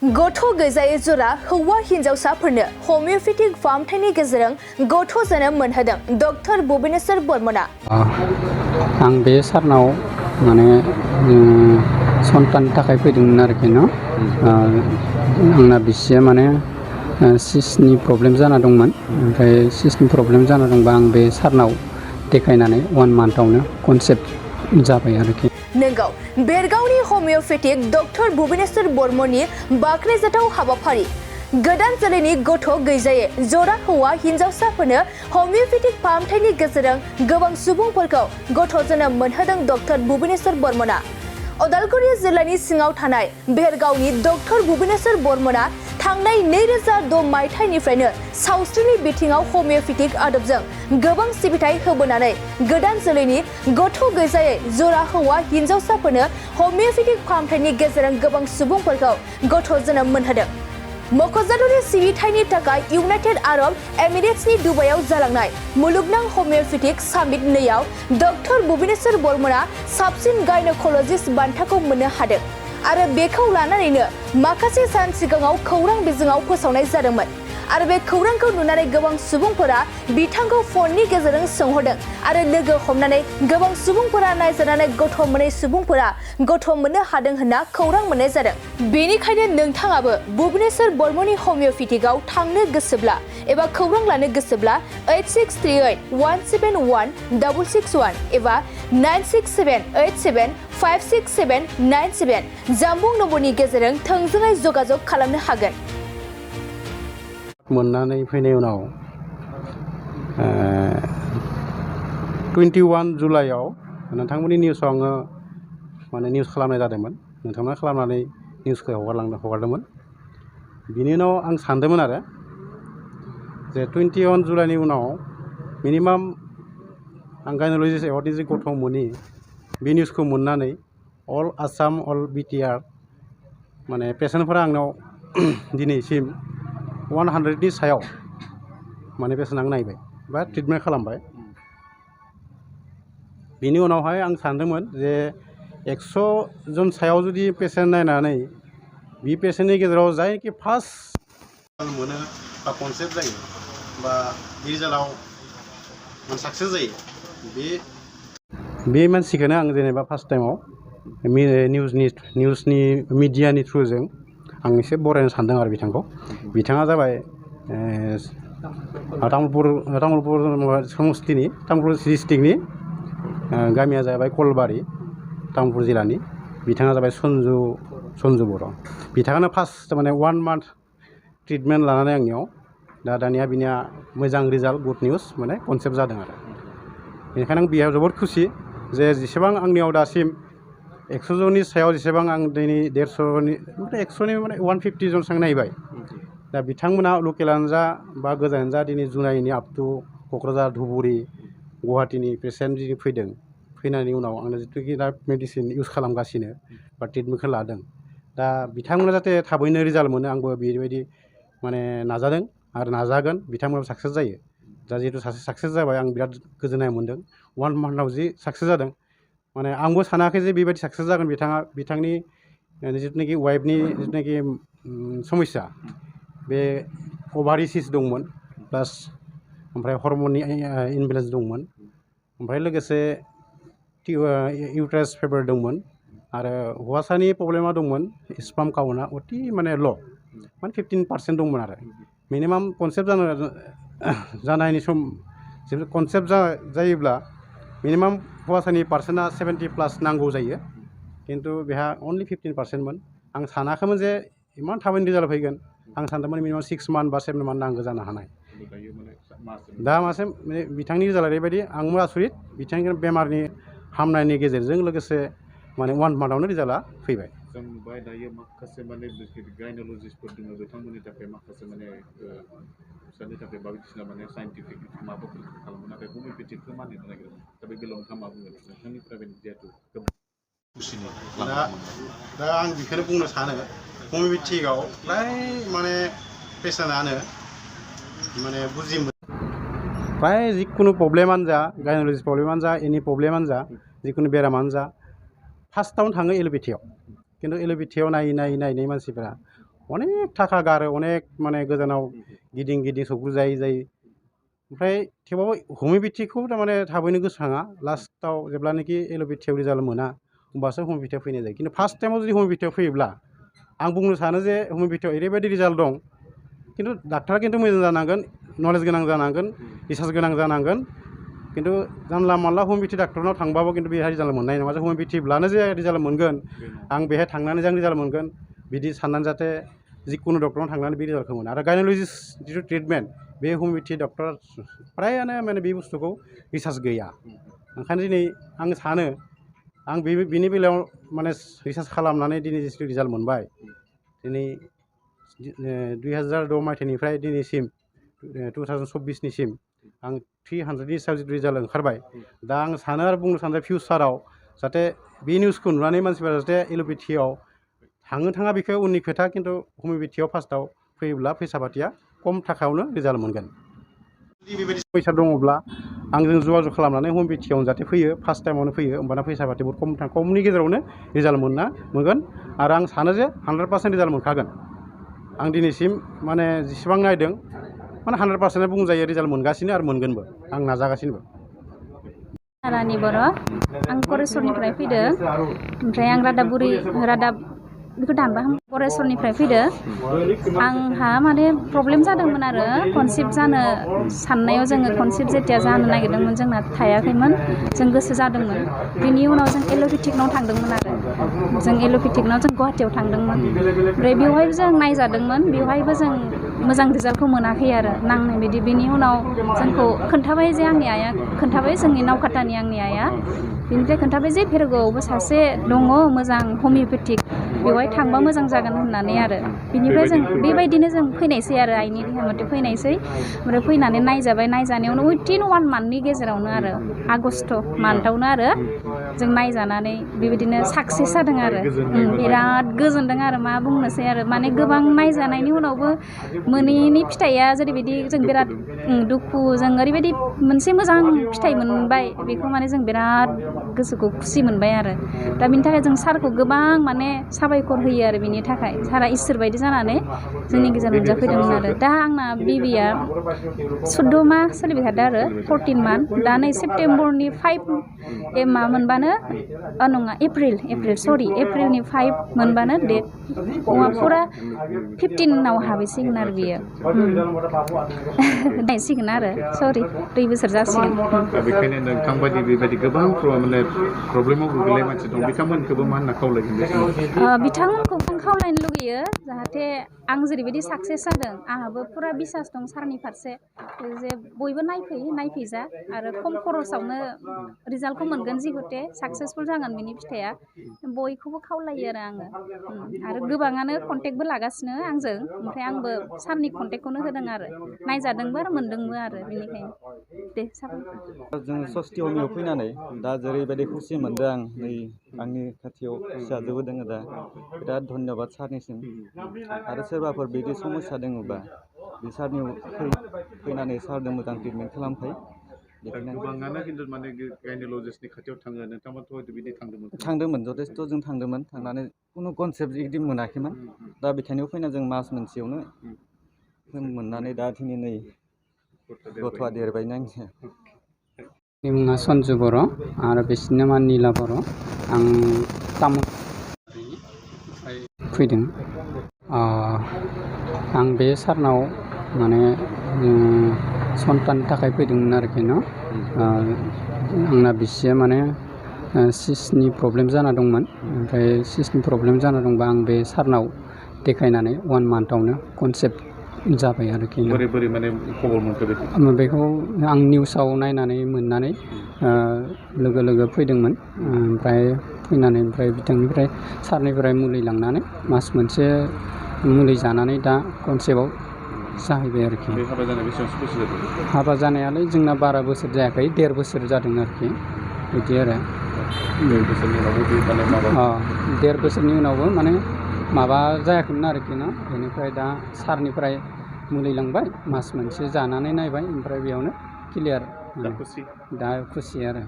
गथ' गैजायै जरा हौवा हिन्जावसाफोरनो हमिय'पेथिक फाहामथायनि गेजेरजों गथ' जोनोम मोनहोदों डक्टर भुबनेश्वर बर्मनआ। आं बे सारनाव माने सन्ताननि थाखाय फैदोंमोन आरोखि न' आंना बिसिया माने सिसनि प्रब्लेम जाना दंमोन। ओमफ्राय सिसनि प्रब्लेम जाना दंबा आं बे सारनाव देखायनानै 1 मान्थआवनो कनसेप्ट जाबाय आरोखि। नोंगौ बेरगावनि हमिय'पेथिक डक्टर भुबनेश्वर बर्मननि बाख्नायजाथाव हाबाफारि गोदान जोलैनि गथ' गैजायै जरा हौवा हिन्जावसाफोरनो हमिय'पेथिक फाहामथायनि गेजेरजों गोबां सुबुंफोरखौ गथ' जोनोम मोनहोदों डक्टर भुबनेश्वर बर्मनआ। उदालगुरि जिल्लानि सिङाव थानाय बेरगावनि डक्टर भुबनेश्वर बर्मनआ थांनाय 2006 मायथाइनिफ्रायनो सावस्रिनि बिथिङाव हमिय'पेथिक आदबजों गोबां सिबिथाय होबोनानै गोदान जोलैनि गथ' गैजायै जरा हौवा हिन्जावसाफोरनो हमिय'पेथिक फाहामथायनि गेजेरजों गोबां सुबुंफोरखौ गथ' जोनोम मोनहोदों। मख'जाथावनि सिबिथायनि थाखाय इउनाइटेड आरब एमिरेट्सनि दुबाइआव जालांनाय मुलुगनां हमिय'पेथिक सामिट 2आव डक्टर भुबनेश्वर बर्मनआ साबसिन गायन'कलजिस्ट बान्थाखौ मोननो हादों आरो बेखौ लानानैनो माखासे सान सिगाङाव खौरां बिजोङाव फोसावनाय जादोंमोन आरो बे खौरांखौ नुनानै गोबां सुबुंफोरा बिथांखौ फननि गेजेरजों सोंहरदों आरो लोगो हमनानै गोबां सुबुंफोरा नायजानानै गथ' मोनै सुबुंफोरा गथ' मोननो हादों होनना खौरां मोननाय जादों। बेनिखायनो नोंथाङाबो भुबनेश्वर बर्मननि हमिय'पेथिकआव थांनो गोसोब्ला एबा खौरां लानो गोसोब्ला 8638171661 एबा 9678756797 जानबुं नम्बरनि गेजेरजों थोंजोङै जगाजग खालामनो हागोन। मोननानै फैनाय उनाव 21 जुलाइआव नोंथांमोननि निउसाव आङो माने निउस खालामनाय जादोंमोन। नोंथांमोना खालामनानै निउसखौ हगारदोंमोन। बिनि उनाव आं सानदोंमोन आरो जे 21 जुलाइनि उनाव मिनिमाम आं गायन'लजिस्ट एवार्डनि जे गथ' मोनि बे निउसखौ मोननानै अल आसाम अल बिटिआर माने पेसेन्टफोरा आंनाव दिनैसिम 100नि सायाव माने पेसेन्ट आं नायबाय बा ट्रिटमेन्ट खालामबाय। बिनि उनावहाय आं सानदोंमोन जे 100 जन सायाव जुदि पेसेन्ट नायनानै बे पेसेन्टनि गेजेराव जायखि फार्स्ट मोनो बा कनसेप्ट जायो बा रिजाल्टआव साक्सेस जायो बे मानसिखौनो आं जेनेबा फार्स्ट टाइमाव निउसनि मिडियानि थ्रुजों आं एसे बरायनो सानदों आरो बिथाङा जाबाय तामुलपुर समस्तिनि तामुलपुर डिस्ट्रिक्टनि गामिया जाबाय कलबारि तामुलपुर जिल्लानि बिथाङा जाबाय सन्जु बर'। बिथाङानो फार्स्ट माने 1 मान्थ ट्रिटमेन्ट लानानै आंनियाव दानिया बिनिया मोजां रिजाल्ट गुड निउस माने कनसेप्ट जादों आरो बेनिखायनो आं बेयाव जोबोद खुसि जे जेसेबां आंनियाव दासिम 100 जननि सायाव जेसेबां आं दिनै 100नि माने 150 जनसो नायबाय। दा बिथांमोना लकेलानो जा बा गोजानानो जा दिनै जुनाइनि आप टु क'क्राझार धुबुरि गुवाहाटीनि पेसेन्ट जि फैनायनि उनाव आंनो जिथुखि दा मेडिसिन इउज खालामगासिनो बा ट्रिटमेन्टखौ लादों दा बिथांमोना जाहाथे थाबैनो रिजाल्ट मोनो आंबो बेबायदि माने नाजादों आरो नाजागोन बिथांमोनाबो साक्सेस जायो। दा जिहेतु सासे साक्सेस जाबाय आं बिराद गोजोननाय मोन्दों। 1 मान्थआव जि साक्सेस जादों माने आंबो सानाखै जे बेबायदि साक्सेस जागोन। बिथांनि जिथुनाखि वाइफनि जिथुनाखि समस्या बे अभारि सिस्ट दंमोन प्लास ओमफ्राय हरमननि इनबेलेन्स दंमोन ओमफ्राय लोगोसे इउट्रास फेभार दंमोन आरो हौवासानि प्रब्लेमा दंमोन स्पाम काउन्टआ अति माने ल' माने 15% दंमोन आरो मिनिमाम कनसेप्ट जानायनि सम कनसेप्ट जायोब्ला मिनिमाम हौवासानि पार्सेन्टआ 70+ नांगौ जायो खिन्थु बेहा अनलि 15%मोन। आं सानाखैमोन जे इमान थाबैनो रिजाल्ट फैगोन। आं सानदोंमोन मिनिमाम 6 मान्थ बा 7 मान्थ नांगौ जानो हानाय। दा मासे बिथांनि रिजाल्टआ ओरैबायदि आंबो आसरित बिथांनि बेमारनि हामनायनि गेजेरजों लोगोसे माने 1 मान्थआवनो रिजाल्टआ फैबाय। जों नुबाय दायो माखासे माने गायन'लजिस्टफोर दङ बिथांमोननि थाखाय माखासे माने फिसानि थाखाय बायदिसिना माने साइन्टिफिक माबाफोर खालामो नाथाय हमिय'पेथिकखौ मानिनो नागिरो। दा बे बेलायाव नोंथाङा मा बुंगोन नोंथांनिफ्राय जिहेतु दा आं बेखौनो बुंनो सानो हमिय'पेथिकआव फ्राय माने पेसेन्टआनो माने प्राय जिखुनु प्रब्लेमानो जा गायन'लजिस्ट प्रब्लेमानो जा एनि प्रब्लेमानो जा जिखुनु बेरामानो जा फार्स्टआवनो थाङो एल'पेथियाव। खिन्थु एल'पेथियाव नायै मानसिफोरा अनेक थाखा गारो अनेक माने गोजानाव गिदिं गिदिं सौग्रु जायै जायै ओमफ्राय थेवबाबो हमिअपेथिकखौ थारमाने थाबैनो गोसोखाङा लास्टआव जेब्लानाखि एल'पेथियाव रिजाल्ट मोना होमबासो हमिअपेथियाव फैनाय जायो खिन्थु फार्स्ट टाइमाव जुदि हमिअपेथियाव फैयोब्ला आं बुंनो सानो जे हमिअपेथियाव ओरैबायदि रिजाल्ट दं खिन्थु डाक्टारा खिन्थु मोजां जानांगोन नलेज गोनां जानांगोन रिसार्च गोनां जानांगोन खिन्थु जानला मानला हमिअपेथि डाक्टरनाव थांबाबो खिन्थु बेहा रिजाल्ट मोननाय नङा जे हमिअपेथिब्लानो जे रिजाल्ट मोनगोन आं बेहाय थांनानै जों रिजाल्ट मोनगोन बिदि साननानै जाहाथे जिखुनु डक्टरनाव थांनानै बे रिजाल्टखौ मोनो आरो गायन'लजिस्ट जिथु ट्रिटमेन्ट बे हमिअपेथि डक्टर फ्रायानो माने बे बुस्थुखौ रिसार्च गैया ओंखायनो दिनै आं सानो आं बिनि बेलायाव माने रिसार्च खालामनानै दिनै जिथु रिजाल्ट मोनबाय दिनै 2006 मायथाइनिफ्राय दिनैसिम 2024निसिम आं 300नि सायाव जिथु रिजाल्ट ओंखारबाय दा आं सानो आरो बुंनो सानो फिउचाराव जाहाथे बे निउसखौ नुनानै मानसिफोरा जाहाथे एल'पेथियाव थाङा बेखौ उननि खोथा खिन्थु हमिअपेथियाव फार्स्टआव फैयोब्ला फैसा पातिया खम थाखायावनो रिजाल्ट मोनगोन जुदि बेबायदि फैसा दङब्ला आंजों जगाजग खालामनानै हमिअपेथियाव जाहाथे फैयो फार्स्ट टाइमावनो फैयो होमबाना फैसा पाति बहुत खमनि गेजेरावनो रिजाल्ट मोनगोन आरो आं सानो जे 100% रिजाल्ट मोनखागोन आं दिनैसिम माने जेसेबां नायदों माने 100% बुंजायो रिजाल्ट मोनगासिनो आरो मोनगोनबो आं नाजागासिनोबो रानि बर' आं करेसरनिफ्राय फैदो ओमफ्राय आं रादाब बेखौ दानबा करेसरनिफ्राय फैदो आंहा माने प्रब्लेम जादोंमोन आरो कनसिभ जानो साननायाव जोङो कनसिभ जेथिया जानो नागिरदोंमोन जोंना थायाखैमोन जों गोसो जादोंमोन बिनि उनाव जों एल'पेथिकनाव थांदोंमोन आरो जों एल'पेथिकनाव जों गुवाहाटियाव थांदोंमोन ओमफ्राय बेवहायबो जों नायजादोंमोन बेवहायबो जों मोजां रिजाल्टखौ मोनाखै आरो नांनाय बायदि बिनि उनाव जोंखौ खोन्थाबाय जे आंनि आइया खोन्थाबाय जोंनि नावकाटानि आंनि आइया बिनिफ्राय खोन्थाबाय जे भेरगावआवबो सासे दङ मोजां हमिअपेथिक बेवहाय थांबा मोजां जागोन होननानै आरो बिनिफ्राय जों बेबायदिनो जों फैनायसै आरो आइनि देहा मथे फैनायसै ओमफ्राय फैनानै नायजाबाय नायजानायावनो उइथिन 1 मान्थनि गेजेरावनो आरो आगस्ट मान्थआवनो आरो जों नायजानानै बेबायदिनो साक्सेस जादों आरो बिराद गोजोनदों आरो मा बुंनोसै आरो माने गोबां नायजानायनि उनावबो मोनैनि फिथाइया जेरैबायदि जों बिराद दुखु जों ओरैबायदि मोनसे मोजां फिथाइ मोनबाय बेखौ माने जों बिराद गोसोखौ खुसि मोनबाय आरो दा बिनि थाखाय जों सारखौ गोबां माने साबायखर होयो आरो बिनि थाखाय सारा इसोर बायदि जानानै जोंनि गेजेराव नुजाफैदोंमोन आरो दा आंना बेबिया 14 माह सोलिबाय थादों आरो 14 मान्थ दा नै सेप्तेम्बरनि 5 मा मोनबानो नङा एप्रिलनि 5 मोनबानो डेट फुरा 15आव हाबैसिगोन आरो बियो नायसिगोन आरो 2 बोसोर जासिगोन बेखायनो नोंथांबायदि बेबायदि गोबां माने प्रब्लेमाव गोग्लैनाय मानसि दं बिथांमोनखौबो मा होनना खावलायगोन बे समाव बिथांमोनखौ आं खावलायनो लुगैयो जाहाथे आं जेरैबायदि साक्सेस जादों आंहाबो फुरा बिसास दं सारनि फारसे जे बयबो नायफैजा आरो खम खरसावनो रिजाल्टखौ मोनगोन जिहुथे साक्सेसफुल जागोन बिनि फिथाइया बयखौबो खावलायो आरो आङो आरो गोबाङानो कन्टेक्टबो लागासिनो आंजों ओमफ्राय आंबो सारनि कन्टेक्टखौनो होदों आरो नायजादोंबो आरो मोनदोंबो आरो बेनिखायनो दे साबायखर जों सस्ति हमियाव फैनानै दा जेरैबायदि खुसि मोनदों आं नै आंनि खाथियाव फिसाजोबो दोङो दा बिराद धन्यबाद सारनिसिम आरो सोरबाफोर बिदि समस्या दङबा बे सारनियाव फैनानै सारजों मोजां ट्रिटमेन्ट खालामफै गोबाङानो खिन्थु माने गायन'लजिस्टनि खाथियाव थाङो नोंथांमोनथ' हयथ' बिदि थांदोंमोन जथेस्थ' जों थांदोंमोन थांनानै खुनु कनसेप्ट बिदि मोनाखैमोन दा बेखायनो फैना जों मास मोनसेयावनो मोननानै दा दिनै नै गथ'आ देरबायना आंनिया आंनि मुङा सन्जु बर' आरो बिसिनि नामा निला बर' आं तामुलनिफ्राय फैदों आं बे सारनाव माने सन्ताननि थाखाय फैदोंमोन आरोखि न' आंना बिसिया माने सिसनि प्रब्लेम जाना दंमोन ओमफ्राय सिसनि प्रब्लेम जाना दंबा आं बे सारनाव देखायनानै 1 मान्थआवनो कनसेप्ट जाबाय आरोखि बोरै माने खबर मोनखो बेखौ आं निउसाव नायनानै मोननानै लोगो फैदोंमोन ओमफ्राय फैनानै बिथांनिफ्राय सारनिफ्राय मुलि लांनानै मास मोनसे मुलि जानानै दा कनसेप्टआव जाहैबाय आरोखि हाबा जानायालाय जोंना बारा बोसोर जायाखै 1.5 बोसोर जादों आरोखि बिदि आरो 1.5 बोसोरनि उनावबो माने माबा जायाखैमोन आरोखि ना बेनिफ्राय दा सारनिफ्राय मुलि लांबाय मास मोनसे जानानै नायबाय ओमफ्राय बेयावनो क्लियार दा खुसि आरो